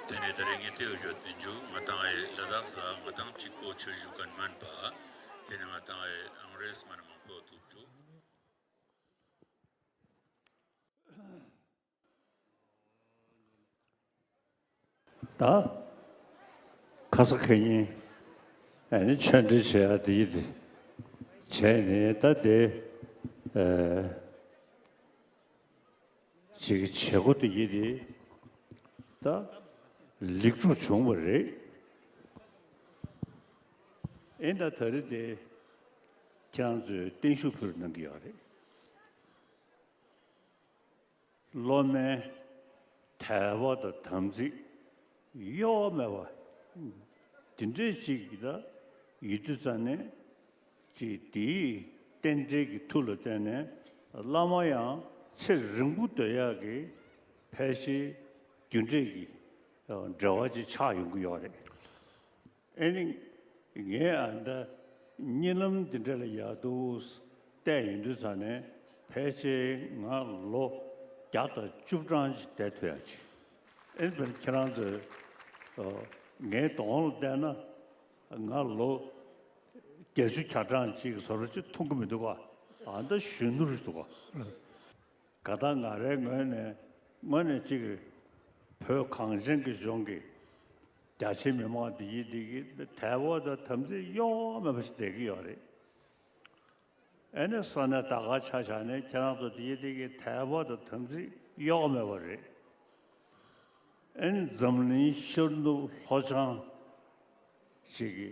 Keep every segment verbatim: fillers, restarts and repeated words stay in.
དེ་ནས་ད་རེས་ངས་དེ་བརྗོད་དུ་འཇུག་ང་དང་ཨེ་ལ་དྭགས་ལ་ང་དང་གཅིག་པོ་ཆོས་ཞུ་མཁན་མིན་པ། དེ་ནས་ང་དང་ཨེ་ཨང་རེས་མ་ནི་མང་པོ་ཐུག་འཇུག་ད་ཁ་ས་ཁེ་ཉིན་ཨ་ནི་ཆོས་འབྲེལ་བྱེད་ཡ་དེ་ཡིན་དེ་བྱས་ནས་ད་དེ་ཨ་ཅིག་བྱེད་སྒོ་དེ་ཡིན་དེ་ད་ལེགས་གྲུབ་བྱུང་བ་རེད། ཨེ་ད་ད་རེས་དེ་ཁྱེད་རང་ཚོས་བརྟན་བཞུགས་ཕུལ་གནང་གི་ཡོད་རེད། སློབ་མའི་དད་པ་དང་དམ་ཚིག་གཡོ་བ་མེད་པ་འདི་འདྲས་ཅིག་གིས་ད་ཡིད་དུ་བཙན་ནས་ཅིག་དེའི་རྟེན་འབྲེལ་གྱི་མཐུ་ལ་བརྟེན་ནས་བླ་མ་ཡང་ཚེ་རིང་པོ་སྡོད་ཡག་གི་ཕལ་ཆེར་རྒྱུ་འབྲས་ཀྱི་འབྲེལ་བ་ཅིག་ཆགས་ཡོང་གི་ཡོད་རེད། ཨེ་ནི། ངས་ཨ་འདྲ་གཉིད་ལམ་འདི་འདྲ་ལ་ཡག་འདུག་བལྟས་ཡོང་དུས་ཙང་ནས་ཕལ་ཆེར་ང་ལོ་བརྒྱ་དང་བཅུ་གྲངས་ཅིག་བསྡད་ཐུབ་ཡག་ཅིག་ཨེ་ནི་ཁྱེད་རང་ཚོས་ངའི་གདོང་ལ་བལྟས་ན་ང་ལོ་བརྒྱད་ཅུ་གྱ་གྲངས་ཅིག་གི་བཟོ་འདྲ་ཅིག་མཐོང་གི་མི་འདུག་ག་ཨ་འདྲ་གཞོན་ནུ་རེད་འདུག་ག་ག་ད་ང་རའི་ངོས་ནས་དངོས་གནས་གཅིག་བོད་གངས་ཅན་གྱི་ལྗོངས་ཀྱི་རྒྱ་ཆེའི་མི་མང་འདི་ཡིན་འདི་གི་དད་པ་དང་དམ་ཚིག་གཡོ་བ་མེད་པ་ཞིག་བསྡད་ཀྱི་ཡོད་རེད། ཨེ་ནས་ས་གནས་ད་ག་ཆ་བཞག་ནས་ཁྱེད་རང་ཚོ་འདི་ཡིན་འདི་གི་དད་པ་དང་དམ་ཚིག་གཡོ་བ་མེད་པ་རེད། ཨེ་ནས་འཛམ་གླིང་ཤར་ནུབ་ལྷོ་བྱང་ཞིག་གི་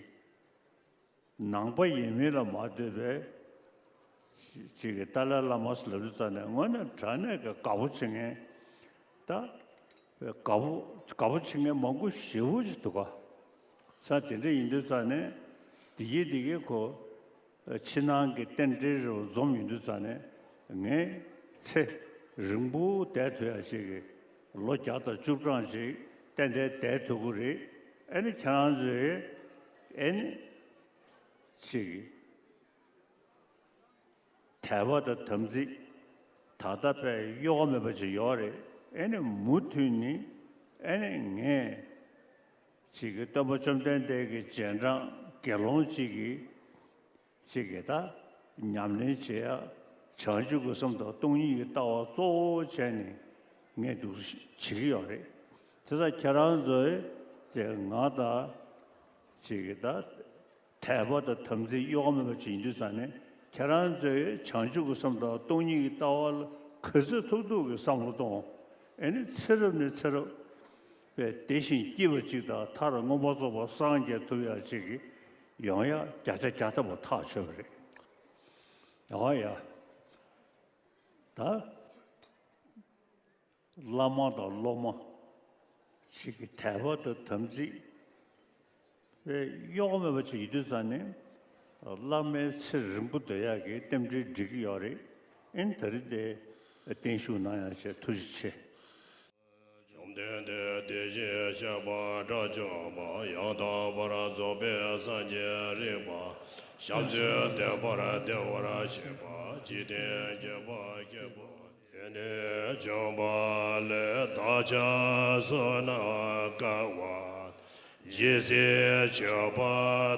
ནང་པ་ཡིན་མིན་ལ་མ་ལྟོས་པའི་ཅིག་གི་ཏཱ་ལའི་བླ་མ་ཟེར་ལབ་དུས་ཙང་ནས་དངོས་གནས་དྲང་གནས་ཀྱི་དགའ་པོ་བྱེད་མཁན་ད་དགའ་པོ་དགའ་པོ་བྱེད་མཁན་མང་པོ་ཞེ་པོ་ཅིག་འདུག་ག་ས་དེ་འདྲ་ཡིན་དུས་ཙང་ནས་དེ་གི་དེ་གི་ཁོ་ཕྱི་ནང་གི་རྟེན་འབྲེལ་རུ་འཛོམས་ཡོང་དུས་ཙང་ནས་ངས་ཚེ་རིང་པོ་བསྡད་ཐུབ་ཡ་ཅིག་གི་ལོ་བརྒྱ་དང་བཅུ་གྲངས་ཅིག་ཏན་ཏན་བསྡད་ཐུབ་ཀྱི་རེད། ཨེ་ནི་ཁྱེད་རང་ཚོས་ཨེ་ནི། ཅིག་དད་པ་དང་དམ་ཚིག་ད་ལྟ་དཔེ་གཡོ་བ་མེད་པ་ཅིག་ཡོད་རེད། ཨེ་ནི་མུ་མཐུད་ནས་ཨེ་ནི་ངས་ཅིག་གི་སྟོན་པ་བཅོམ་ལྡན་འདས་ཀྱི་རྗེས་འབྲང་དགེ་སློང་ཅིག་གི་ཅིག་གི་ད་ཉམས་ལེན་བྱེད་ཡ་བྱང་ཆུབ་ཀྱི་སེམས་དང་སྟོང་ཉིད་ཀྱི་ལྟ་བ་གཙོ་བོ་བྱས་ནས་ངས་འདུག་བྱེད་ཀྱི་ཡོད་རེད། དེ་ཚ་ཁྱེད་རང་ཚོས་ཅིག་ང་དང་ཅིག་གི་ད། དད་པ་དང་དམ་ཚིག་གཡོ་བ་མེད་པ་ཅིག་ཡིན་དུས་ཙང་ནས་ཁྱེད་རང་ཚོས་བྱང་ཆུབ་ཀྱི་སེམས་དང་སྟོང་ཉིད་ཀྱི་ལྟ་བ་ལ་ག་ཚོད་ཐུབ་ཐུབ་ཀྱི་བསམ་བློ་གཏོང་། ཨེ་ནི་ཚེ་རབས་ནས་ཚེ་རབས་པའི་བདེ་ཞིང་སྐྱིད་པ་ཅིག་དང་མཐར་མངོན་པར་རྫོགས་པར་སངས་རྒྱས་ཐུབ་ཡག་ཅིག་གི་ཡོང་ཡག་བརྒྱ་ཆ་བརྒྱ་ཐམ་པ་ཐག་ཆོད་པ་རེད། ཡང་ཡ། ད། བླ་མ་དང་སློབ་མ་ཞིག་གི་དད་པ་དང་དམ་ཚིག་གཡོ་བ་མེད་པ་ཅིག་ཡིན་དུས་ཙང་ནས་བླ་མའི་ཚེ་རིང་པོ་སྡོད་ཡག་གི་རྟེན་འབྲེལ་འགྲིག་གི་ཡོད་རེད། ཨེ་ནི་ད་རེས་དེ་བརྟན་བཞུགས་གནང་ཡག་བྱས་ཐུགས་རྗེ་ཆེ། བཅོམ་ལྡན་འདས་དེ་བཞིན་གཤེགས་པ་དགྲ་བཅོམ་པ་ཡང་དག་པར་རྫོགས་པའི་སངས་རྒྱས་རིག་པ་ཞབས་ཀྱིས་བསྟན་པར་བདེ་བར་གཤེགས་པ་འཇིག་རྟེན་མཁྱེན་པ་མཁྱེན་པ། དེ་ནས་བྱོན་པ་ལས་བདག་ཅག་བསོད་ནམས་དཀར་བ་ཇི་སྲིད་མཆོད་པ་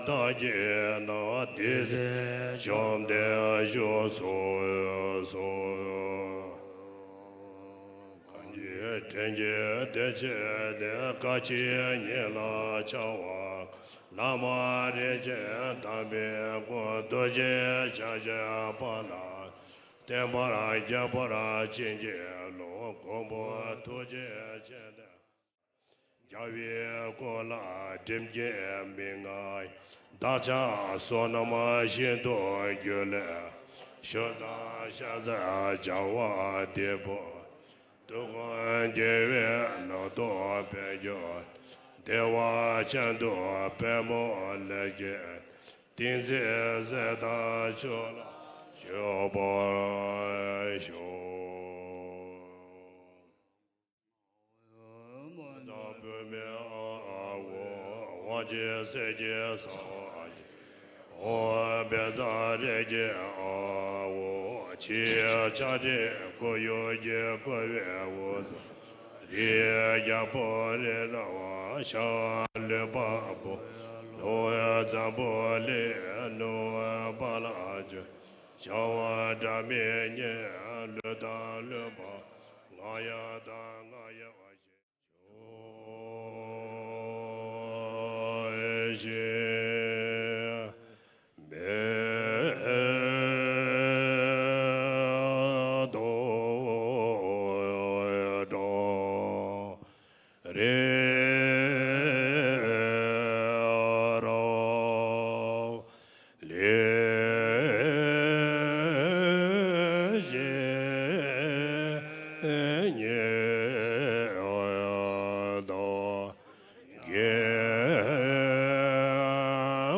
དག་གིས་ན་དེ་སྲིད་བཅོམ་ལྡན་བཞུགས་སུ་གསོལ། གང་གི་དྲིན་གྱིས་དེ་ཕྱིར་ནི་སྐར་ཆེན་ཉིད་ལ་འཆར་བ་བླ་མ་རིན་ཆེན་དམ་པའི་སྐུ་རྡོ་རྗེ་འཆང་ཆེན་དཔལ་ལ་བརྟན་པར་རྒྱས་པར་བྱིན་གྱིས་རློབས། མགོན་པོ་ཐུགས་རྗེ་ཆེན་ཏེ། རྒྱལ་བའི་སྐུ་ལ་སྒྲིབ་བགྱིད་མི་མངའ། བདག་ཅག་བསོད་ནམས་ཤིན་ཏུ་རྒྱུ་ལས་ཞུ་དང་ཕྱག་འཚལ་བྱ་བ་འདི་ཕུལ། དུས་ཀུན་དགེ་བའི་ལུས་སྟོབས་འཕེལ་འགྱུར། བདེ་བ་ཅན་དུ་པད་མོ་ལེགས་བརྒྱན། ཏིང་འཛིན་ཟས་དང་ཆོས་ལ་སྤྱོད་པར་ཤོག །བཛྲ་བྷཱུ་མི་ཨཱཿཧཱུྃ། དབང་ཆེན་གསེར་གྱི་ས་འོག་ཨོཾ་བཛྲ་རེ་ཀྱི་ཨཱཿཧཱུྃ། ཕྱི་ཡི་ཆ་ཁྲིག་ཁོར་ཡུག་གི་བསྐོར་བའི་དབུས་སུ། རིའི་རྒྱལ་པོ་རི་རབ་བྱ་བ་ལུས་འཕགས་པོ། ལྷོའི་འཛམ་བུ་གླིང་ནུབ་བ་ལ་སྤྱོད། བྱ་བ་སྒྲ་མི་སྙན་ལུས་དང་ལུས་འཕགས། རྔ་ཡབ་དང་རྔ་ཡབ་ཞེས། ཞེས་མེད་དོ། རེ་རོ། ལས་བཞིན་ཉིད་དུ་གད་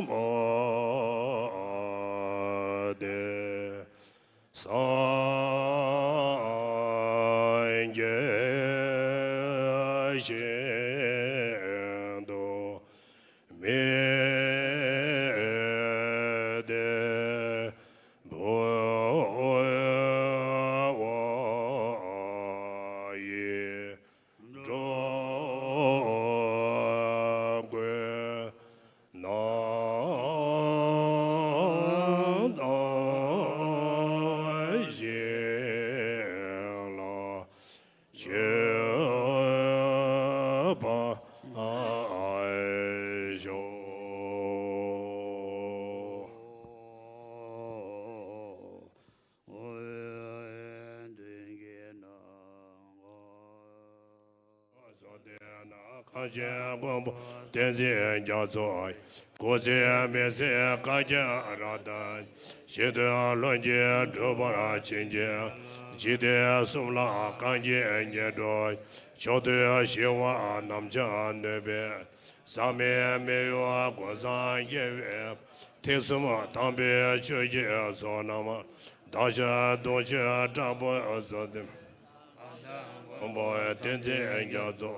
མོ་སྟེ། སངས་རྒྱས་ཞིང་དུ་མི་བདེ་བ་ཡི། འགྲོ་ཀུན་སྣང་སྟོང་ཞིང་ལ་སྤྱོད་པར་ཤོག། གངས་ཅན་མགོན་པོ་བསྟན་འཛིན་རྒྱ་མཚོ། སྐུ་ཚེ་མི་ཟད་བཀའ་རྒྱ་རབ་དང་། ཞི་དུལ་ལྷུན་གྱིས་གྲུབ་པར་བྱིན་གྱིས། འཇིག་རྟེན་གསུམ་ལ་གང་བྱེད་སྙིང་འདོད། མཆོག་ཐུན་ཞི་བ་རྣམས་ཀྱང་ནུས་པས། ཟག་མེད་མི་གཡོ་ཀུན་བཟང་རྒྱལ་བའི། ཐེག་གསུམ་དམ་པའི་ཆོས་ཀྱི་ཚོགས་རྣམས། བདག་ཅག་ཐུགས་ཀྱི་དྲང་པོར་བཟུང་སྟེ། མགོན་པོ་བསྟན་འཛིན་རྒྱ་མཚོ།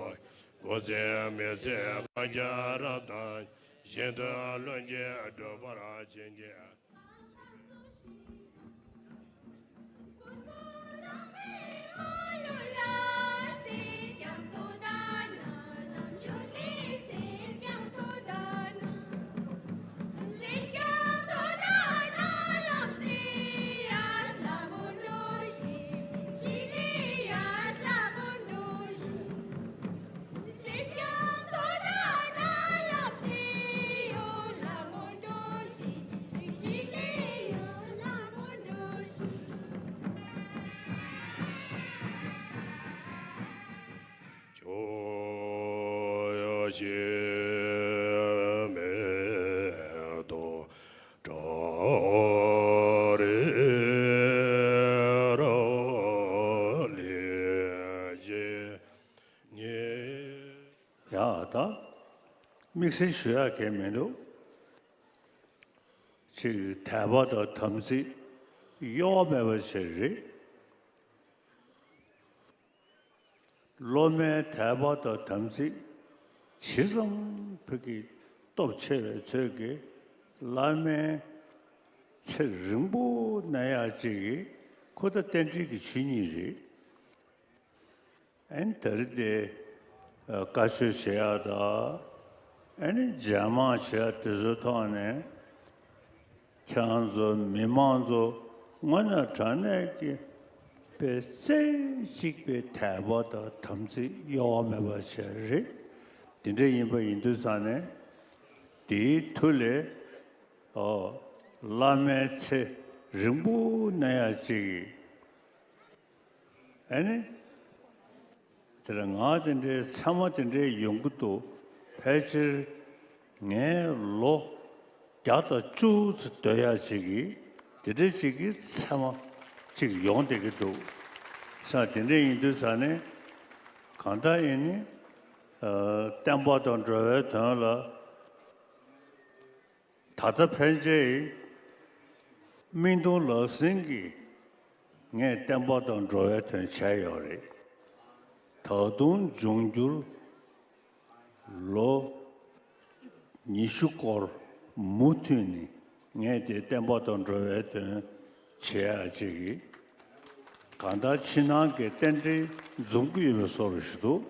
སྐུ་ཚེ་མི་ཟད་བཀའ་རྒྱ་རབ་དང་། ཞི་དུལ་ལྷུན་གྱིས་གྲུབ་པར་བྱིན་གྱིས། ཕྱོགས་ཡ་ཞེ་མེད་དོ། ཏྲ་རེ་ར་ལེ་ཞེ་ཉེ། ཡ་ད། དམིགས་བསལ་ཞུ་ཡག་གང་མི་འདུག་གཅིག་དད་པ་དང་དམ་ཚིག་གཡོ་བ་མེད་པ་ཞིག་རེད། སློབ་མའི་དད་པ་དང་དམ་ཚིག་ཇི་ཙམ་ཕ་གི་སྟོབས་ཆེ་བའི་ཚོད་ཀྱིས་བླ་མའི་ཚེ་རིང་པོ་གནས་ཡག་ཅིག་གི་ཁོ་ད་རྟེན་འབྲེལ་གྱི་ཆོས་ཉིད་རེད། ཨ་ནི་ད་རེས་དེ་བཀའ་ཆོས་བྱེད་ཡག་དང་། ཨ་ནི་མཇལ་མང་བྱེད་ཡག་དེ་ཚོའི་ཐོག་ནས། ཁྱེད་རང་ཚོ་མི་མང་ཚོ་དངོས་གནས་དྲང་གནས་ཀྱི་པའི་རྩེ་གཅིག་པའི་དད་པ་དང་དམ་ཚིག་གཡོ་བ་མེད་པ་བྱས་རེད། དེ་འདྲ་ཡིན་པ་ཡིན་དུས་ཙང་ནས་དེའི་མཐུ་ལས་ཨོ་བླ་མའི་ཚེ་རིང་པོ་གནས་ཡག་ཅིག་གིས། ཨ་ནི། དེ་ལ་ང་དེ་འདྲའི་མཚན་མ་དེ་འདྲའི་ཡོང་གི་འདུག་ཕལ་ཆེར་ངས་ལོ་བརྒྱ་དང་བཅུ་ཙམ་སྡོད་ཡག་ཅིག་གིས་དེ་འདྲའི་ཅིག་གི་མཚན་མ་ཅིག་ཡོང་བསྡད་ཀྱི་འདུག་ས་དེ་འདྲ་ཡིན་དུས་ཙང་ནས་གང་ལྟར་ཡིན་ནི། ཨ། བསྟན་པ་དང་འགྲོ་བའི་དོན་ལ། ད་ལྟ་ཕན་ཆད་སྨིན་གཏོང་ལག་ཟིན་གྱིས་ངས་བསྟན་པ་དང་འགྲོ་བའི་དོན་བྱས་ཡོད་རེད། ད་དུང་འབྱུང་འགྱུར་ལོ་ཉི་ཤུ་སྐོར་མུ་མཐུད་ནས་ངས་དེ་བསྟན་པ་དང་འགྲོ་བའི་དོན་བྱེད་ཡག་ཅིག་གིས། གང་ལྟར་ཕྱི་ནང་གི་རྟེན་འབྲེལ་འཛོམས་ཀྱི་ཡོད་པའི་བཟོ་འདྲ་ཞིག་འདུག་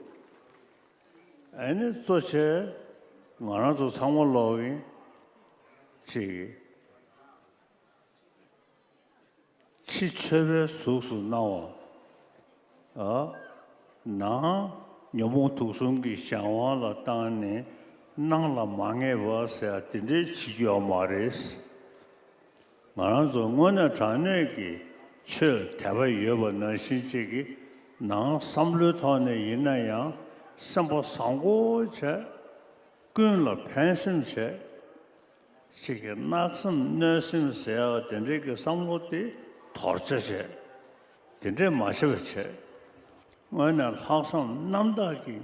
ཨ་ནི་གཙོ་ཆེ་ང་རང་ཚོ་ཚང་མ་ལོག་གིན་ཅིག་ཕྱི་མཆོད་པའི་གཟུགས་སུ་སྣང་བ། ཨ། ནང་ཉོན་མོངས་དུག་གསུམ་གྱི་གཞན་དབང་ལ་བཏང་ནས་སྣང་ལ་མ་ངེས་པ་ཟེར་ཡ་དེ་འདྲའི་བྱེད་རྒྱུ་ཡོད་མ་རེད། ང་རང་ཚོ་དངོས་གནས་དྲང་གནས་ཀྱི་ཆོས་དད་པ་ཡོད་པ་ནང་བཞིན་ཅིག་གི་ནང་བསམ་བློའི་ཐོག་ནས་ཡིན་ན་ཡང་སེམས་པ་བཟང་པོ་བྱས། ཀུན་ལ་ཕན་སེམས་བྱས། ཅིག་གི་གནག་སེམས་གནོད་སེམས་ཟེར་ཡ་དེ་འདྲའི་གི་བསམ་བློ་དེ་དོར་བྱ་བྱས། དེ་འདྲའི་མ་བྱེད་པ་བྱས། དངོས་གནས་ལྷག་བསམ་རྣམ་དག་གིས་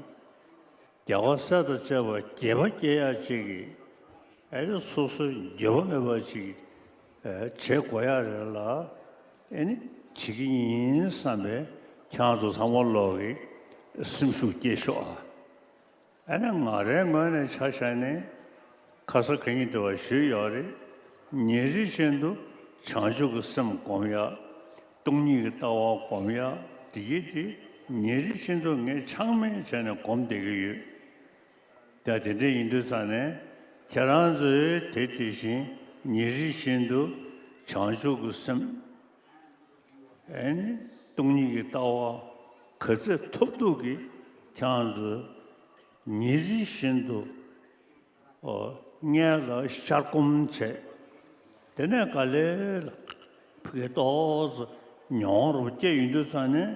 རྒྱལ་བ་སྲས་དང་བཅས་པ་དགྱེས་པ་སྐྱེ་ཡ་ཅིག་གི་ཨེ་རེ་སོ་སོའི་འགྱོད་པ་མེད་པ་ཅིག་ཨེ་བྱེད་དགོས་ཡ་རེད་ལ། ཨེ་ནི་བྱེད་ཀྱི་ཡིན་བསམ་པའི་ཁྱེད་རང་ཚོ་ཚང་མ་ལོག་གི་སེམས་ཤུགས་སྐྱེད་ཤོག་ཨ། ཨ་ནི་ང་རའི་ངོས་ནས་ཆ་བཞག་ནས་ཁ་ས་ག་ཉིན་དུ་བ་ཞུས་ཡོད་རེད། ཉིན་རེ་བཞིན་དུ་བྱང་ཆུབ་ཀྱི་སེམས་སྒོམ་ཡ། སྟོང་ཉིད་ཀྱི་ལྟ་བ་སྒོམ་ཡ། དེ་ཡིན་དེ་ཉིན་རེ་བཞིན་དུ་ངས་ཆག་མེད་བྱས་ནས་སྒོམ་བསྡད་ཀྱི་ཡོད། ད་དེ་འདྲ་ཡིན་དུས་ཙང་ནས་ཁྱེད་རང་ཚོས་དེ་དེ་བཞིན་ཉིན་རེ་བཞིན་དུ་བྱང་ཆུབ་ཀྱི་སེམས། ཨེ་ནི་སྟོང་ཉིད་ཀྱི་ལྟ་བ་ག་ཚད་ཐོབ་ཐུབ་ཀྱིས་ཁྱེད་རང་ཚོས་ཉིན་རེ་བཞིན་དུ་ཨོ་སྔོན་ལ་ཤར་སྒོམ་བྱས། དེ་ནས་ག་ལེ་ལ་ཕ་གི་ཏོག་ཙམ་མྱོང་རོ་སྐྱེ་ཡོང་དུས་ཙང་ནས་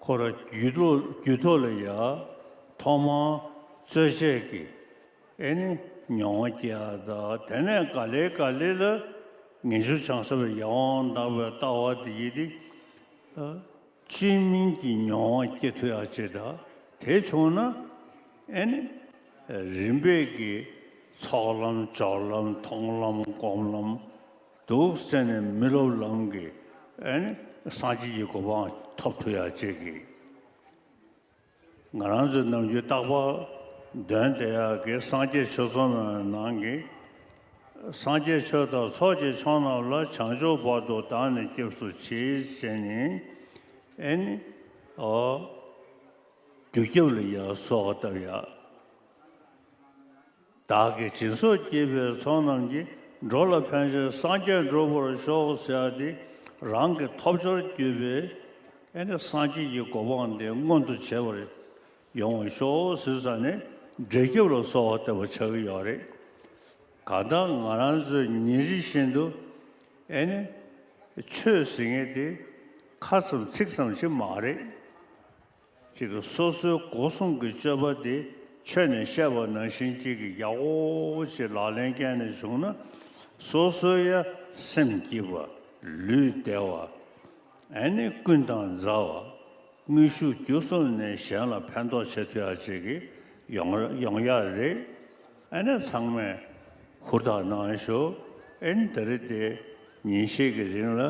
ཁོ་ར་རྒྱུད་ཐོག་རྒྱུད་ཐོག་ལ་ཡ་ཐོག་མར་རྩོལ་བཅས་ཀྱི་ཨེ་ནི་མྱོང་བ་སྐྱེ་ཡ་ད་དེ་ནས་ག་ལེ་ག་ལེ་ལ་ངེས་འབྱུང་བྱང་སེམས་ཡར་འོང་ལྡང་བའི་ལྟ་བ་དེ་ཡིན་ཏེ། བཅོས་མིན་གྱི་མྱོང་བ་སྐྱེ་ཐུབ་ཡག་ཅིག་དང་དེ་བྱུང་ན་ཨེ་ནི་རིམ་པས་ཀྱི་ཚོགས་ལམ་སྦྱོར་ལམ་མཐོང་ལམ་སྒོམ་ལམ་འདུག་ཟེར་ནས་མི་སློབ་ལམ་གྱི་ཨེ་ནི་སངས་རྒྱས་ཀྱི་གོ་འཕང་ཐོབ་ཐུབ་ཡག་ཅིག་གི། ང་རང་ཚོའི་ནམ་རྒྱུན་རྟག་པར་འདོན་བསྡད་ཡག་གི་སངས་རྒྱས་ཆོས་ཚོགས་མའི་ནང་གི། སངས་རྒྱས་ཆོས་དང་ཚོགས་ཀྱི་མཆོག་རྣམས་ལ། བྱང་ཆུབ་བར་དུ་བདག་ནི་སྐྱབས་སུ་མཆི་ཞེས་ནི། ཨེ་ནི། ཨོ། རྒྱུ་སྐྱབས་ལ་ཡང་གསོལ་བ་བཏབ་ཡག་བདག་གིས་སྦྱིན་སོགས་བགྱིས་པའི་ཚོགས་རྣམས་ཀྱིས། འགྲོ་ལ་ཕན་ཕྱིར་སངས་རྒྱས་འགྲུབ་པར་ཤོག་ཟེར་ཡག་དེ་རང་གི་ཐོབ་བྱར་གྱུར་པའི་ཨེ་ནི་སངས་རྒྱས་ཀྱི་གོ་འཕང་དེ་མངོན་དུ་བྱེད་པར་ཡོང་བར་ཤོག་ཟེར་ས་ནས་འབྲས་སྐྱབས་ལ་གསོལ་བ་བཏབ་པ་ཆགས་ཀྱི་ཡོད་རེད། གང་ལྟར་ང་རང་ཚོས་ཉིན་རེ་བཞིན་དུ་ཨེ་ནི་ཆོས་ཟེར་མཁན་དེ་ཁ་ཙམ་ཚིག་ཙམ་ཞིག་མ་རེད། ཅིག་གི་སོ་སོའི་སྒོ་གསུམ་གྱི་སྤྱོད་པ་དེ་ཆོས་ནས་བཤད་པ་ནང་བཞིན་ཅིག་གི་ཡག་པོ་ཞིག་ལག་ལེན་བཀལ་ནས་བྱུང་ན། སོ་སོའི་ཡ་སེམས་སྐྱིད་པ། ལུས་བདེ་བ། ཨ་ནི་ཀུན་དང་མཛའ་བ། དངོས་ཤུགས་བརྒྱུད་གསུམ་ནས་གཞན་ལ་ཕན་ཐོགས་བྱེད་ཐུབ་ཡག་ཅིག་གི་ཡོང་ཡོང་ཡག་རེད། ཨ་ནི་ཚང་མས་ཧུར་ཐག་གནང་ཤོག་ཨ་ནི་ད་རེས་དེ་ཉིན་ཤས་ཀྱི་རིང་ལ་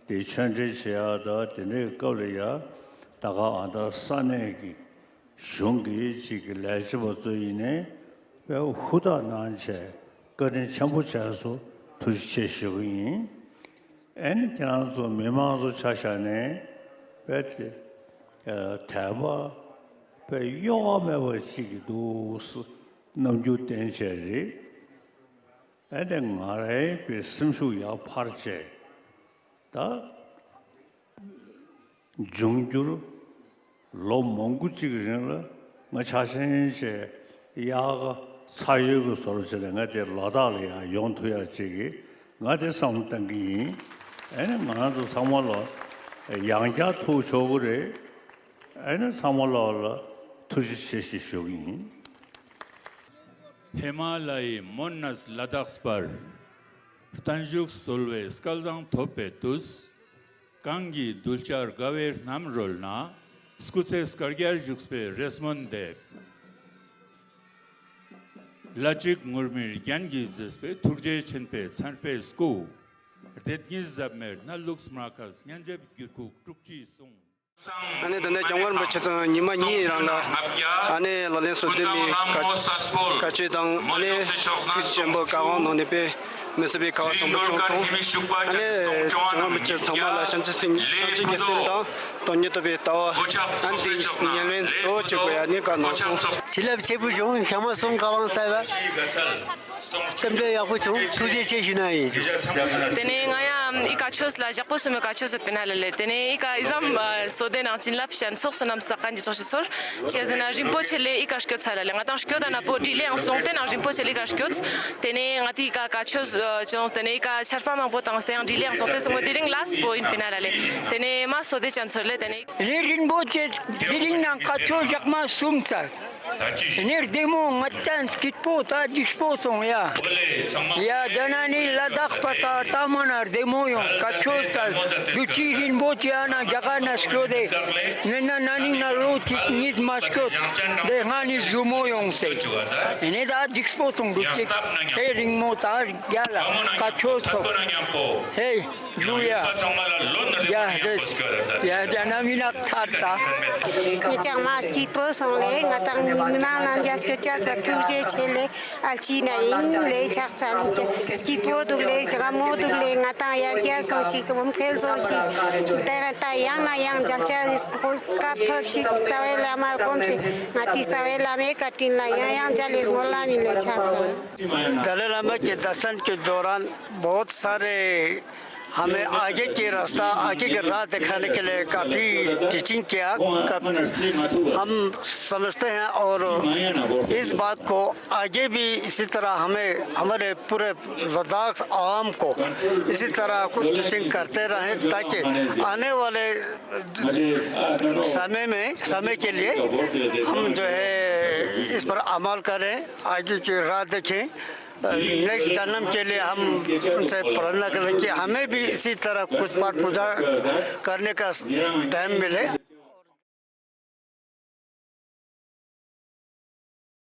དེ་ཆོས་འབྲེལ་བྱེད་ཡག་དང་དེ་འདྲའི་སྐབས་ལ་ཡ་ད་ག་ཨ་ད་ས་གནས་ཀྱི་གཞུང་གི་ཅིག་གི་ལས་བྱེད་པ་ཚོ་ཡིན་ནའི་དཔེ་ཧུར་ཐག་གནང་བྱས་བཀའ་དྲིན་ཆེན་པོ་བྱས་སོ་ཐུགས་རྗེ་ཆེ་ཞུ་གི་ཡིན། ཨ་ནི་ཁྱེད་རང་ཚོ་མི་མང་ཚོ་ཆ་བཞག་ནས་དཔེ་དེ་དད་པ་དཔེ་གཡོ་བ་མེད་པ་ཅིག་གི་འདུག་སེ་རྣམ་འགྱུར་བསྟན་བྱས་རེད། ཨ་ནི་ང་རའི་དཔེ་སེམས་ཤུགས་ཡར་འཕར་བྱས་ད། འབྱུང་འགྱུར་ལོ་མང་པོ་གཅིག་གི་རིང་ལ་ང་ཆ་ཤས་ཤིག་དབྱར་ཁ་ཚ་ཡོལ་གྱི་བཟོ་འདྲ་བྱས་ནས་ང་དེ་ལ་དྭགས་ལ་ཡང་ཡོང་ཐུབ་ཡག་ཅིག་གི་ང་དེ་བསམ་བློ་གཏང་གི་ཡིན། ཨ་ནི་ང་རང་ཚོ་ཚང་མ་ལ་ཡང་བསྐྱར་ཐུགས་ཆོག་གི་རེད། ཨ་ནི་ཚང་མ་ལ་ལ་ཐུགས་རྗེ་ཆེ་ཞེས་ཞུ་གི་ཡིན། ཧི་མ་ལ་ཡའི་མོན་ནས་ལ་དྭགས་བར། བརྟན་བཞུགས་གསོལ་བའི་སྐལ་བཟང་ཐོབ་པའི་དུས། གངས་ཀྱི་གདུལ་བྱ་དགའ་བའི་རྣམ་རོལ་ན། སྐུ་ཚེ་བསྐལ་བརྒྱར་བཞུགས་པའི་རེ་སྨོན་འདེབས། ལྷ་གཅིག་ངུར་སྨྲིག་རྒྱན་གྱིས་མཛེས་པའི་ཐུགས་རྗེ་ཆེན་པོའི་མཚན་དཔེའི་སྐུ། བདེ་སྙིང་ཟབ་མོའི་གནས་ལུགས་སྨྲ་མཁས་སྙན་འཇེབས་འགྱུར་ཁུག་དྲུག་ཅུའི་གསུང་། ཨ་ནི་ད་ནས་ལྕམ་མགོན་རིན་པོ་ཆེ་ཚང་ཉི་མ་གཉིས་རང་ལ་ཨ་ནི་ལག་ལེན་སོ་བདུན་པའི་བཀའ་བཀའ་ཆོས་དང་ཨ་ནི་ཐུགས་རྗེ་ཆེན་པོ་བཀའ་དབང་གནང་ནས་དཔེ་ མི་སྲིད་པའི་ཁ་བ་བཟང་པོ་བྱུང་སོང་། ཨ་ནི་བྱུང་བ་མི་སྐྱེ་ཚང་མ་ལ་བྱང་ཆུབ་སེམས་བྱང་ཆུབ་ཀྱི་སེམས་དང་དོན་གཉིས་ཐོབ་པའི་ལྟ་བ། ཨ་ནི་དེའི་ཉམས་ལེན་གཙོ་བོ་བྱེད་དགོས་ཡ་ནི་བཀའ་གནང་སོང་། བྱིན་རླབས་ཆེ་པོ་བྱུང་། ཞག་མ་གསུམ་བཀའ་དབང་གསལ་བ། རྟེན་འབྲེལ་ཡག་པོ་བྱུང་། ཐུགས་རྗེ་ཆེ་ཞུ་ན་ཡིན། དེ་ནས་ང་ཡང་ཨི་བཀའ་ཆོས་ལ་ཞག་པོ་གསུམ་མའི་བཀའ་ཆོས་ཟེར་པའི་ན་ལ་ལས། དེ་ནས་ཨི་བཀའ་ཨི་ཙམ་བསོད་བདེ་ནང་བྱིན་རླབས་ཞན་ཚོགས་བསོད་ནམས་བསགས་མཁན་གྱི་ཚོགས་ཞིག་ཚོར། ཅི་ཟེར་ན་རིན་པོ་ཆེ་ལས་ཨི་བཀའ་སྐྱོད་ཚར་ལ་ལས། ང་དང་སྐྱོད་ད་ན་པོ་འདྲི་ལས་ཡང་སོང་སྟེ་ན་རིན་པོ་ཆེ་ལས་ཨི་བཀའ་སྐྱོད། དེ་ནས་ང་དེའི་བཀའ་བཀའ་ཆོས་བྱུང་། དེ་ནས་ཨི་བཀའ་ཆར་པ་མང་པོ་བཏང་སྟེ་ཡང་འདྲི་ལས་ཡང་སོང་སྟེ་སོང་བ་དེ་རིང་ལ་སྤོ་ཡིན་པའི་ན་ལ་ལས། དེ་ནས་མ་བསོད་བདེ་ཅན་ཚོར་ལས་དེ་ནས། རིན་པོ་ཆེ་དེ་རིང་ནང་བཀའ་ཆོས་ཞག་མ་གསུམ་ཚར། ནི་བདེ་མོ་ངད་ཅན་སྐྱིད་པོ་ད་འཇིགས་པོ་སོང་ཡ། ཡ་ད་ན་ནི་ལ་དྭགས་པ་ད་ད་མ་ན་བདེ་མོ་ཡོང་། བཀའ་ཆོས་ད་འདུ་ཅི་རིན་པོ་ཆེ་ཨ་ན་རྒྱ་གར་ན་སྐྱོད་དེ། མི་ན་ན་ནི་ན་ལོ་གཅིག་གཉིས་མ་སྐྱོད་དེ་ང་ནི་ཟུ་མོ་ཡོང་སེ། ནི་ད་འཇིགས་པོ་སོང་འདུ་ཅི་ཚེ་རིང་མོ་ད་རྒྱ་ལ་བཀའ་ཆོས་ཐོབ། ཧེ། ལུ་ཡ། ཡ་རེད། ཡ་རྒྱ་ནམ་ཡིན་ན་ཚར་ད། ངེད་ཅག་མ་སྐྱིད་པོ་སོང་ལེ། ང་དང་མི་མང་རྣམས་རྒྱ་སྐྱོད་བཅར་བ་ཐུགས་རྗེ་ཆེ་ལེ། ཨལ་ཅི་ན་ཡིན་ལེ། ཕྱག་འཚལ་ལེ། སྐྱིད་པོ་འདུག་ལེ། དགའ་མོ་འདུག་ལེ། ང་དང་ཡར་རྒྱས་སོང་ཞིག་འོམ་འཕེལ་སོང་ཞིག་དེ་ན་ད་ཡང་ན་ཡང་མཇལ་ཆ་སྐབས་ཐོབ་ཞིག་རྩ་བའི་བླ་མར་སྒོམ་ཞིག་ང་དེ་རྩ་བའི་བླ་མའི་བཀའ་དྲིན་ལ་ཡང་ཡང་མཇལ་ལེ། སྨོན་ལམ་ཡིན་ལེ། ཕྱག་འཚལ། दलाई लामा के दर्शन के दौरान बहुत सारे हमें आगे के रास्ता, आगे के राह दिखाने के लिए काफ़ी टीचिंग किया। हम समझते हैं और इस बात को आगे भी इसी तरह हमें, हमारे पूरे लद्दाख आवाम को इसी तरह कुछ टीचिंग करते रहें, ताकि आने वाले समय में, समय के लिए हम जो है इस पर अमल करें, आगे की राह देखें। नेक्स्ट जन्म के लिए हम उनसे प्रार्थना करें कि हमें भी इसी तरह कुछ पाठ पूजा करने का टाइम मिले।